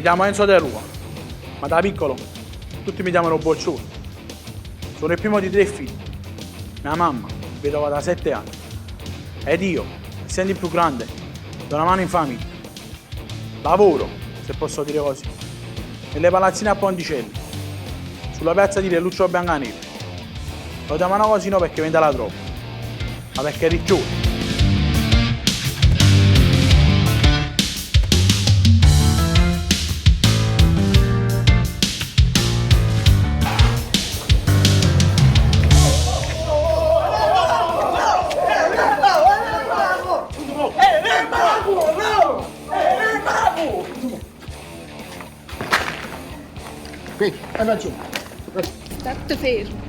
Mi chiamo Enzo De Rua, ma da piccolo tutti mi chiamano Boccione. Sono il primo di tre figli. Mia mamma, vedova da sette anni. Ed io, essendo il più grande, do una mano in famiglia. Lavoro, se posso dire così, nelle palazzine a Ponticelli, sulla piazza di Lucio Biancaneve. Lo chiamano così non perché vende la droga, ma perché è riccione. Statte fermo.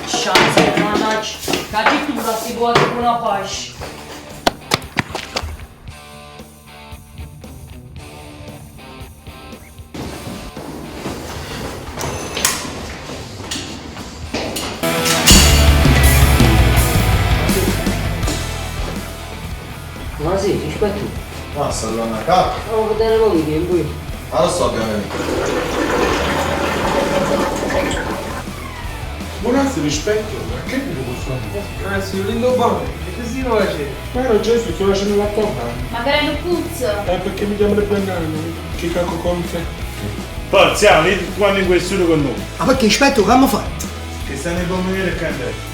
Scianze, managgia, che tu si può con una pace. Ma sì, rispetto. Ma sta arrivando a capo. Non vedere non tempo io. Ma lo so che Buonasera, rispetto, ma che mi posso fare? Ragazzi, io lindo buono, che si face? Ma era Gesù, sto facendo la porta. Magari non puzza. Eh, perché mi chiamano Bengano? Che cacco con te? Forza, lì tutti quanti in questura con noi. Ma perché aspetto, che abbiamo fatto? Che stanno in bomboniere e candele.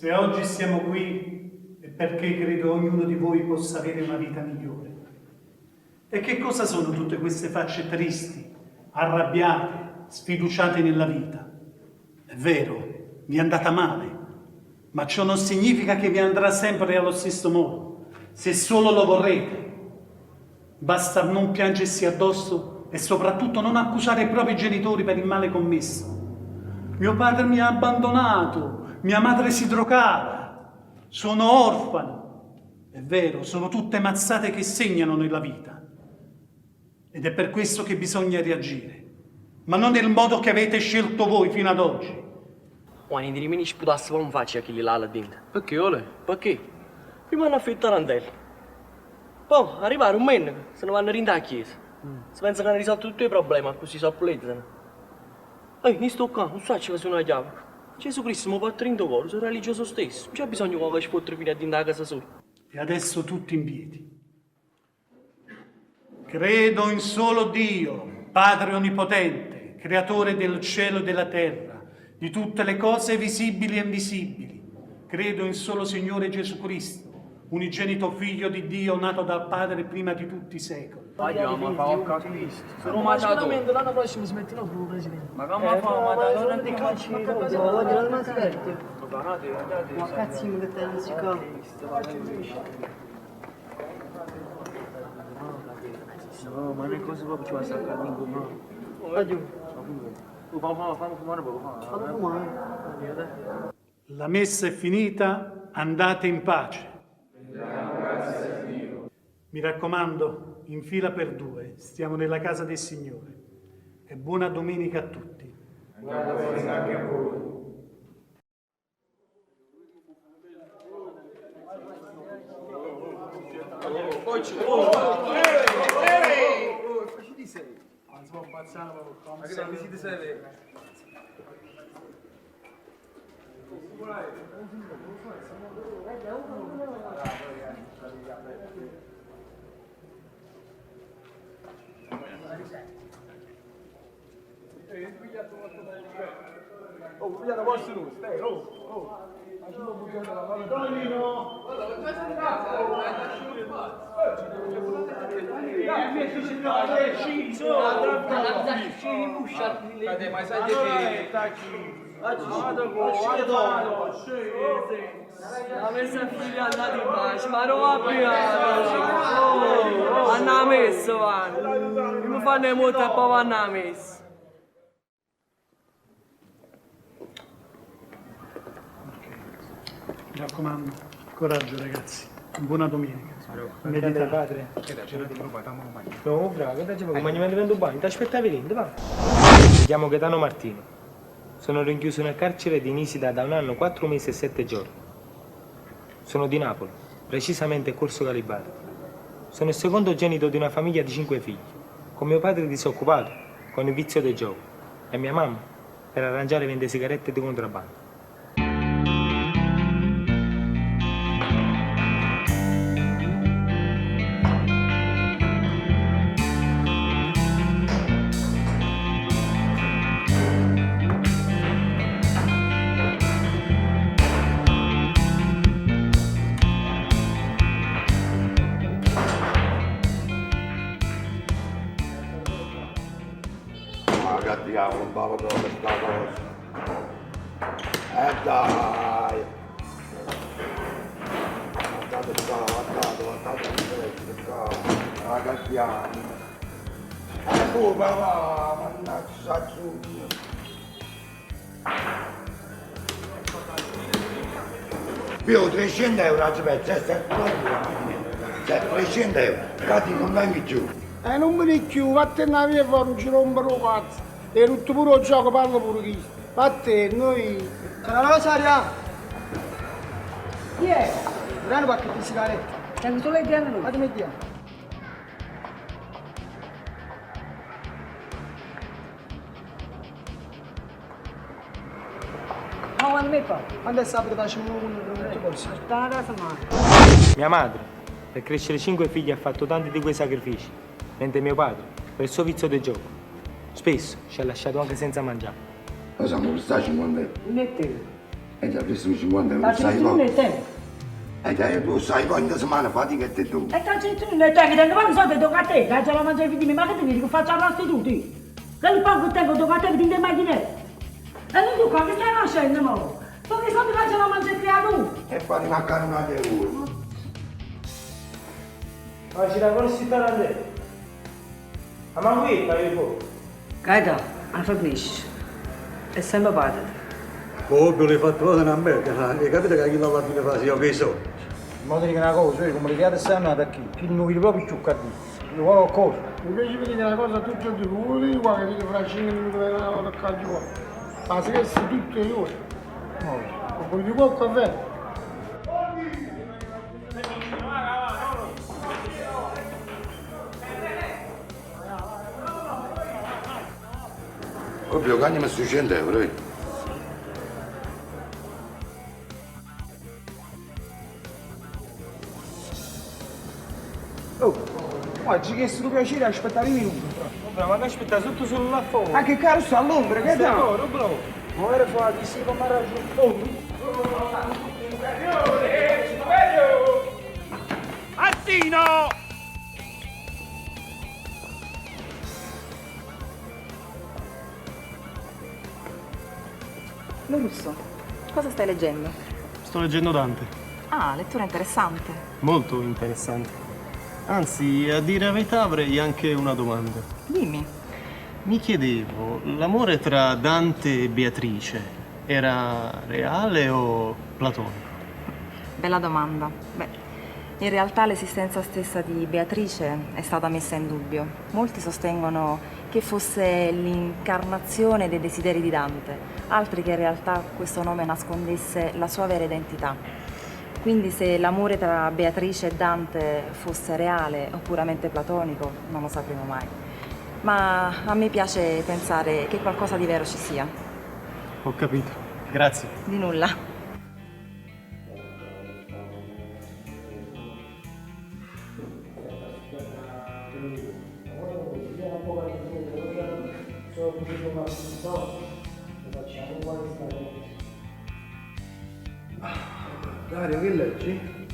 Se oggi siamo qui è perché credo ognuno di voi possa avere una vita migliore. E che cosa sono tutte queste facce tristi, arrabbiate, sfiduciate nella vita? È vero, vi è andata male, ma ciò non significa che vi andrà sempre allo stesso modo, se solo lo vorrete. Basta non piangersi addosso e soprattutto non accusare i propri genitori per il male commesso. Mio padre mi ha abbandonato, mia madre si drogava, sono orfano. È vero, sono tutte mazzate che segnano nella vita. Ed è per questo che bisogna reagire, ma non nel modo che avete scelto voi fino ad oggi. Quando i rimini sputassero in faccia a chi li là là dentro. Perché, Ole? Perché? Prima hanno affitto tarantella. Poi arrivare un meno, se ne vanno rinda a chiesa. Si pensa che hanno risolto tutti i problemi, così si applezzano. Ehi, mi sto qua, non so che sono una chiave. Gesù Cristo mi fa in cuore, sono religioso stesso. Non c'è bisogno che ci fotte fino a dentro la casa sua. E adesso tutti in piedi. Credo in solo Dio, Padre Onnipotente, Creatore del cielo e della terra, di tutte le cose visibili e invisibili. Credo in solo Signore Gesù Cristo, unigenito Figlio di Dio, nato dal Padre prima di tutti i secoli. Vogliamo fare un Cristo. Sono mangiato. Sicuramente l'anno prossimo si mettono più, Presidente. Ma come fa? Ma da allora di calcio. Ma cazzo, che te non si capisce. No, ma non è cosa proprio ci va a staccare lingua, no. Fammi fumare poco, Fammi fumare. La messa è finita, andate in pace. Mi raccomando, in fila per due, stiamo nella casa del Signore. E buona domenica a tutti. Anche a voi. La messa figlia andate in pace, ma non va più. Vanno a messa, vanno. Mi fanno le moto e poi vanno a messa. Mi raccomando, coraggio ragazzi. Buona domenica. Meditate. Padre. No, bravo, che come mi vendo bagno, ti aspettavi lì, va. Mi chiamo Gaetano Martino. Sono rinchiuso nel carcere di Nisida da un anno, 4 mesi e 7 giorni. Sono di Napoli, precisamente Corso Garibaldi. Sono il secondogenito di una famiglia di 5 figli, con mio padre disoccupato, con il vizio del gioco, e mia mamma per arrangiare vende sigarette di contrabbando. Ma che diavolo, bavo per questa cosa. Dai! Guardate qua, guardate, guardate questo qua. Ma che diavolo. Oh, papà, mannaggia giugno. Più 300 euro a pezzo, 300 euro, cadi non vengi giù. Non mi dici più, vattene a via fuori, non ci rompere il cazzo. E tutto pure il gioco, parla pure chi. Vattene, noi... C'è la rosaria! Chi è? Grande pacchetto di sigarette. Tengo solo il grano. Fatemi dire. Ma quando mi fa? Quando è sabato facciamo un corso. Sta la settimana. Mia madre, per crescere 5 figli, ha fatto tanti di quei sacrifici, mentre mio padre, per il suo vizio del gioco, spesso ci ha lasciato anche senza mangiare. Noi siamo prestati 50 euro. Non è te. E ti ha preso 50 euro, Ma sai tu non poi. è te. E te, tu sai quanta settimana fatica e te tu. E cazzo tu non è te, che tengo quando soldi tocca a te, che ce la mangia i figli miei, ma che ti dico, faccio la prostituti. Che il poco tengo tocca a te che ti immagini. E non tu qua che stai facendo, mo? Sono i soldi che ce la mangia il creatura. E fai una carnata euro. Ma ci la conosci tarantella? Ma qui, fai po'. Gaeta, non finisce. È sempre padre. Ovvio, l'hai fatto una merda, hai capito che chi alla fine fa, io che so. Ma ti dico una cosa, io come le chiede stanno da chi? Chi non vive proprio più capito. Io voglio cosa. Invece mi dite una cosa tutti e due, qua che dite fra 5 minuti per la toccare qua. Ma se che si tutte io. No. Oppure di qua qua vero. Ovvio, che mi messo 100 euro, eh. Oh, oggi che è stato piacere aspettare i minuti. Vabbè, ma che aspetta, sotto solo là fuori. Ma che caro sta all'ombra, che Stai dà? fuori, bro. Ma era fatto, sì, come ha ragione. Oh. Attino! Lo russo, cosa stai leggendo? Sto leggendo Dante. Ah, lettura interessante. Molto interessante. Anzi, a dire la verità avrei anche una domanda. Dimmi. Mi chiedevo, l'amore tra Dante e Beatrice era reale o platonico? Bella domanda. Beh, In realtà l'esistenza stessa di Beatrice è stata messa in dubbio. Molti sostengono che fosse l'incarnazione dei desideri di Dante, altri che in realtà questo nome nascondesse la sua vera identità. Quindi se l'amore tra Beatrice e Dante fosse reale o puramente platonico, non lo sapremo mai. Ma a me piace pensare che qualcosa di vero ci sia. Ho capito. Grazie. Di nulla. Dario, che leggi?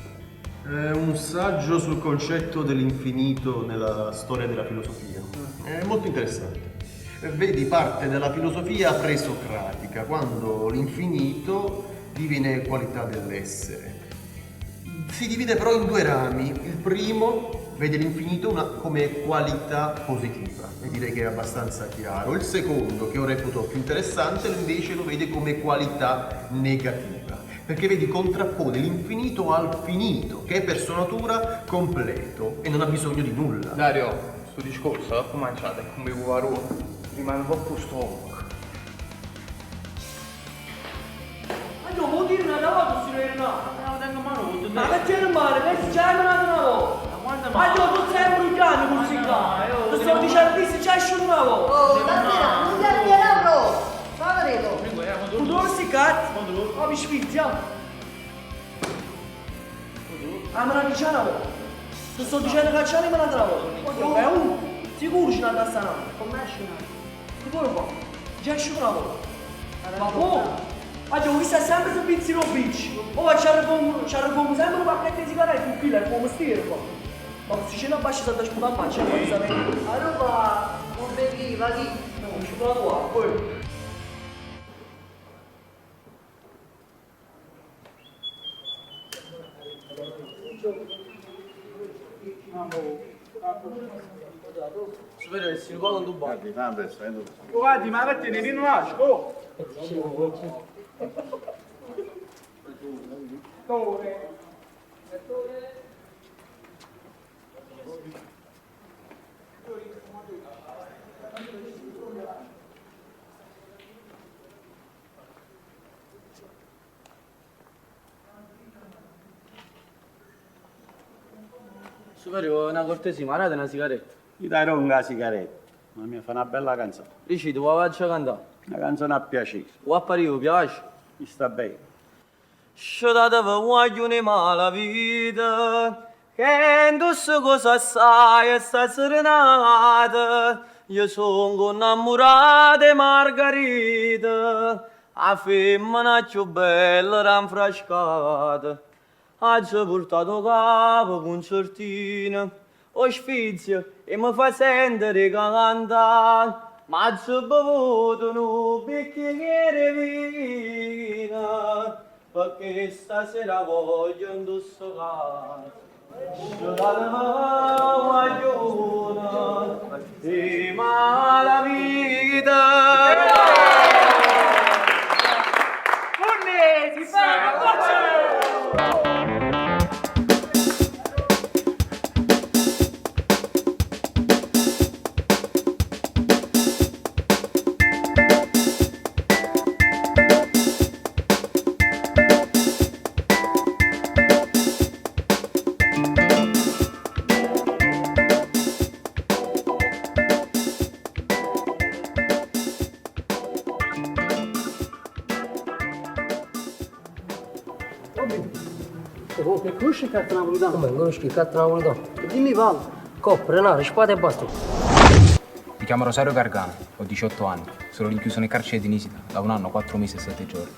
È un saggio sul concetto dell'infinito nella storia della filosofia. È molto interessante. Vedi parte della filosofia presocratica, quando l'infinito diviene qualità dell'essere. Si divide però in due rami. Il primo vede l'infinito come qualità positiva, e direi che è abbastanza chiaro. Il secondo, che io reputo più interessante, invece lo vede come qualità negativa, perché vedi contrappone l'infinito al finito, che è per sua natura completo e non ha bisogno di nulla. Dario, sto discorso l'ho mangiato e come vuoi rimane un po' più stomaco. Ma io vuol dire una volta si no. No, tengo mano, Ma che c'è in mare? Che c'è una volta? Ma io tu sei imbrugliando così qua. Ti sto dicendo che se c'è uscito una volta. Oh, davvero, non ti arrabbiare, bro! Fa vedere! Tu dove sei cazzo? Ma mi sfizia. Ah, ma non c'è una volta. Ti sto dicendo che c'è una volta. Oh, è un. Sicuro c'è una stanza. Come esce una? Ti pure qua. Già è uscito una volta. Ma boh! Ma io ho visto sempre su Pizzino Beach. Oh, ci arriviamo sempre un pacchetto di sigarette, un chilo, è come stiere qua. Ma se c'è una bascia da sputare a faccia, non sapete. Allora, non bevi, va lì. No, ci provo qua, poi. Superiore, si ricorda un Dubai. Guardi, ma che tieni in un Superiore, una cortesia, ma date una sigaretta. Gli dai una sigaretta, ma mi fa una bella canzone. Dici, ti vuoi faccio cantare? Una canzone a piacere. O a Parigi, piace? Mi sta bene. Sciodate voglio una mala vita, che indosso cosa sai sta serenata. Io sono innamorata di Margherita, la femmina più bella rinfrescata. Ha già portato capo concertino, o sfizio e mi fa sentire cantare. Ma ci ho bevuto un bicchiere di vino, perché stasera voglio indossare. Guaglione, di malavita. Fornesi, Oh, che conosci il carta napoletano? Come conosci il carta napoletano? Dimmi Val. Copre, no, spada e basta. Mi chiamo Rosario Gargano, ho 18 anni, sono rinchiuso nel carcere di Nisida da un anno, 4 mesi e 7 giorni.